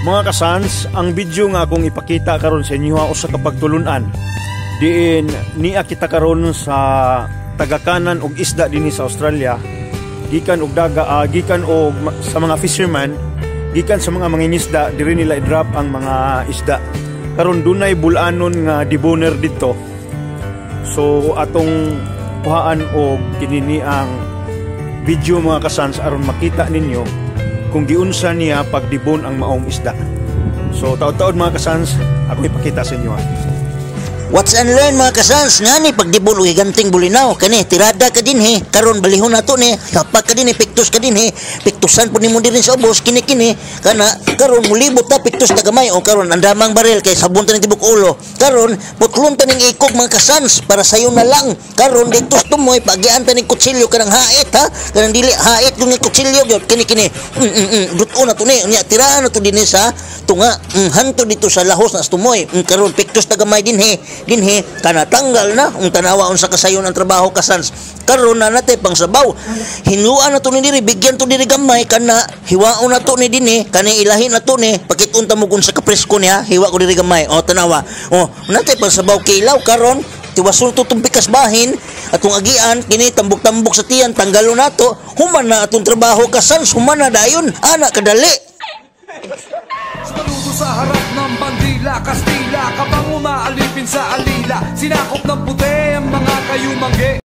Mga kasans, ang video nga akong ipakita karon sa inyo usa ka pagtulunan. Diin niya kita karon sa tagakanan og isda dinhi sa Australia. Gikan og daga, gikan og sa mga fisherman, gikan sa mga mangingisda, diri nila i-drop ang mga isda. Karon dunay bulanon nga deboner dito. So atong kuhaan og kinini ang video, mga kasans, aron makita ninyo kung giunsa niya pagdebone ang maong isda. So taod-taod, mga kasans, ako ipakita sa inyo. Ha. Watch and learn, mga kasans. Ngani pagdebone og higanting bulinaw kani, tirada ka dinhi. Karon balihon nato ni, hapak ka dinhi, piktos ka dinhi, piktusan po nimo diri sa ubos kini kini kana. Karon mulibot ta, piktos ta gamay o. Karon ang damang baril kay sabon ta ning tibok ulo. Karon putlon ta ning ikog, mga kasans, para sayo na lang. Karon dito tumoy pagian ta ning kutsilyo kanang hait, ha, kanang dili hait yung kutsilyo gyud kini kini. Duto na to ni. Unya tiraan na to dinhi sa tunga, hanto dito sa lahos na tumoy. Karon piktos ta gamay dinhi dinhi kana, tanggal na. Ang tanawa unsa kasayon ang trabaho, kasans. Karon na nate pang sabaw, hinuan na to ni diri, bigyan to diri gamay kana, hiwaon na to ni dinhi kani, ilahin na to ni. Pakit-on ta mo kung sa kapresko niya. Hiwa ko diri gamay o, tanawa o, nate pang sabaw kilaw. Karon tiwason to tong pikas bahin atong agian kini, tambok-tambok sa tiyan, tanggalon nato. Human na atong trabaho, kasans, human na dayon ana kadali. Saludo sa harap ng bandila. Kastila, kabang umaalipin sa alila. Sinakop ng puti ang mga kayumanggi.